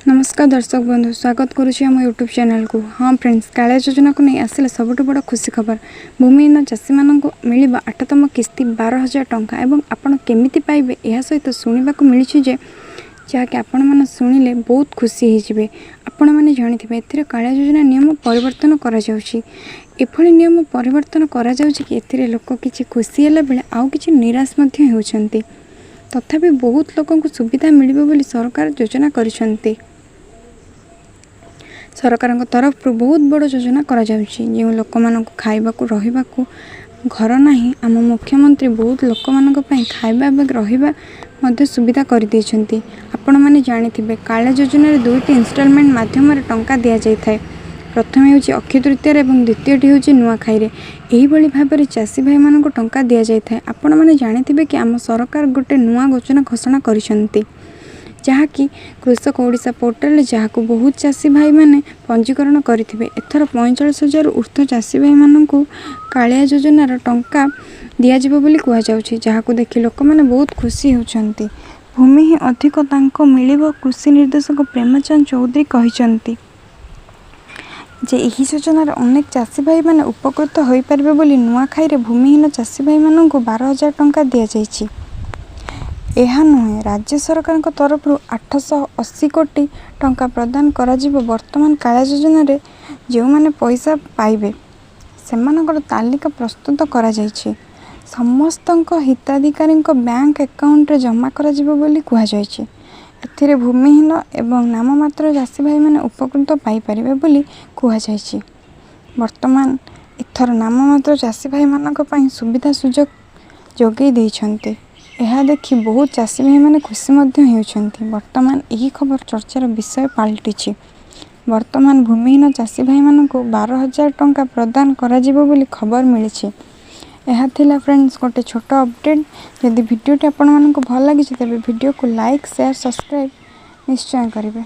ନମସ୍କାର ଦର୍ଶକ ବନ୍ଧୁ, ସ୍ୱାଗତ କରୁଛି ଆମ ୟୁଟ୍ୟୁବ୍ ଚ୍ୟାନେଲକୁ। ହଁ ଫ୍ରେଣ୍ଡସ୍, କାଳିଆ ଯୋଜନାକୁ ନେଇ ଆସିଲା ସବୁଠୁ ବଡ଼ ଖୁସି ଖବର। ଭୂମିହୀନ ଚାଷୀମାନଙ୍କୁ ମିଳିବ 8ତମ କିସ୍ତି 12,000 ଟଙ୍କା ଏବଂ ଆପଣ କେମିତି ପାଇବେ, ଏହା ସହିତ ଶୁଣିବାକୁ ମିଳିଛି ଯେ ଯାହାକି ଆପଣମାନେ ଶୁଣିଲେ ବହୁତ ଖୁସି ହେଇଯିବେ। ଆପଣମାନେ ଜାଣିଥିବେ, ଏଥିରେ କାଳିଆ ଯୋଜନା ନିୟମ ପରିବର୍ତ୍ତନ କରାଯାଉଛି। ଏଭଳି ନିୟମ ପରିବର୍ତ୍ତନ କରାଯାଉଛି କି ଏଥିରେ ଲୋକ କିଛି ଖୁସି ହେଲା ବେଳେ ଆଉ କିଛି ନିରାଶ ମଧ୍ୟ ହେଉଛନ୍ତି। ତଥାପି ବହୁତ ଲୋକଙ୍କୁ ସୁବିଧା ମିଳିବ ବୋଲି ସରକାର ଯୋଜନା କରିଛନ୍ତି। ସରକାରଙ୍କ ତରଫରୁ ବହୁତ ବଡ଼ ଯୋଜନା କରାଯାଉଛି। ଯେଉଁ ଲୋକମାନଙ୍କୁ ଖାଇବାକୁ ରହିବାକୁ ଘର ନାହିଁ, ଆମ ମୁଖ୍ୟମନ୍ତ୍ରୀ ବହୁତ ଲୋକମାନଙ୍କ ପାଇଁ ଖାଇବା ଏବଂ ରହିବା ମଧ୍ୟ ସୁବିଧା କରିଦେଇଛନ୍ତି। ଆପଣମାନେ ଜାଣିଥିବେ, କାଳିଆ ଯୋଜନାରେ ଦୁଇଟି ଇନଷ୍ଟଲମେଣ୍ଟ ମାଧ୍ୟମରେ ଟଙ୍କା ଦିଆଯାଇଥାଏ। ପ୍ରଥମେ ହେଉଛି ଅକ୍ଷୟ ତୃତୀୟାରେ ଏବଂ ଦ୍ୱିତୀୟଟି ହେଉଛି ନୂଆଖାଇରେ। ଏହିଭଳି ଭାବରେ ଚାଷୀ ଭାଇମାନଙ୍କୁ ଟଙ୍କା ଦିଆଯାଇଥାଏ। ଆପଣମାନେ ଜାଣିଥିବେ କି ଆମ ସରକାର ଗୋଟେ ନୂଆ ଯୋଜନା ଘୋଷଣା କରିଛନ୍ତି, ଯାହାକି କୃଷକ ଓଡ଼ିଶା ପୋର୍ଟାଲରେ, ଯାହାକୁ ବହୁତ ଚାଷୀ ଭାଇମାନେ ପଞ୍ଜୀକରଣ କରିଥିବେ। ଏଥର 45,000ରୁ ଉର୍ଦ୍ଧ୍ୱ ଚାଷୀ ଭାଇମାନଙ୍କୁ କାଳିଆ ଯୋଜନାର ଟଙ୍କା ଦିଆଯିବ ବୋଲି କୁହାଯାଉଛି, ଯାହାକୁ ଦେଖି ଲୋକମାନେ ବହୁତ ଖୁସି ହେଉଛନ୍ତି। ଭୂମି ହିଁ ଅଧିକ ତାଙ୍କୁ ମିଳିବ। କୃଷି ନିର୍ଦ୍ଦେଶକ ପ୍ରେମଚନ୍ଦ ଚୌଧୁରୀ କହିଛନ୍ତି ଯେ ଏହି ଯୋଜନାରେ ଅନେକ ଚାଷୀ ଭାଇମାନେ ଉପକୃତ ହୋଇପାରିବେ ବୋଲି ନୂଆଖାଇରେ ଭୂମିହୀନ ଚାଷୀ ଭାଇମାନଙ୍କୁ 12,000 ଟଙ୍କା ଦିଆଯାଇଛି। ଏହା ନୁହେଁ, ରାଜ୍ୟ ସରକାରଙ୍କ ତରଫରୁ 880 କୋଟି ଟଙ୍କା ପ୍ରଦାନ କରାଯିବ। ବର୍ତ୍ତମାନ କାଳିଆ ଯୋଜନାରେ ଯେଉଁମାନେ ପଇସା ପାଇବେ, ସେମାନଙ୍କର ତାଲିକା ପ୍ରସ୍ତୁତ କରାଯାଇଛି। ସମସ୍ତଙ୍କ ହିତାଧିକାରୀଙ୍କ ବ୍ୟାଙ୍କ ଆକାଉଣ୍ଟରେ ଜମା କରାଯିବ ବୋଲି କୁହାଯାଇଛି। ଏଥିରେ ଭୂମିହୀନ ଏବଂ ନାମମାତ୍ର ଚାଷୀ ଭାଇମାନେ ଉପକୃତ ପାଇପାରିବେ ବୋଲି କୁହାଯାଇଛି। ବର୍ତ୍ତମାନ ଏଥର ନାମମାତ୍ର ଚାଷୀ ଭାଇମାନଙ୍କ ପାଇଁ ସୁବିଧା ସୁଯୋଗ ଯୋଗାଇ ଦେଇଛନ୍ତି। ଏହା ଦେଖି ବହୁତ ଚାଷୀ ଭାଇମାନେ ଖୁସି ମଧ୍ୟ ହେଉଛନ୍ତି। ବର୍ତ୍ତମାନ ଏହି ଖବର ଚର୍ଚ୍ଚାର ବିଷୟ ପାଲଟିଛି। ବର୍ତ୍ତମାନ ଭୂମିହୀନ ଚାଷୀ ଭାଇମାନଙ୍କୁ 12,000 ଟଙ୍କା ପ୍ରଦାନ କରାଯିବ ବୋଲି ଖବର ମିଳିଛି। ଏହା ଥିଲା ଫ୍ରେଣ୍ଡସ୍, ଗୋଟେ ଛୋଟ ଅପଡ଼େଟ୍। ଯଦି ଭିଡ଼ିଓଟି ଆପଣମାନଙ୍କୁ ଭଲ ଲାଗିଛି, ତେବେ ଭିଡ଼ିଓକୁ ଲାଇକ୍, ସେୟାର, ସବସ୍କ୍ରାଇବ୍ ନିଶ୍ଚୟ କରିବେ।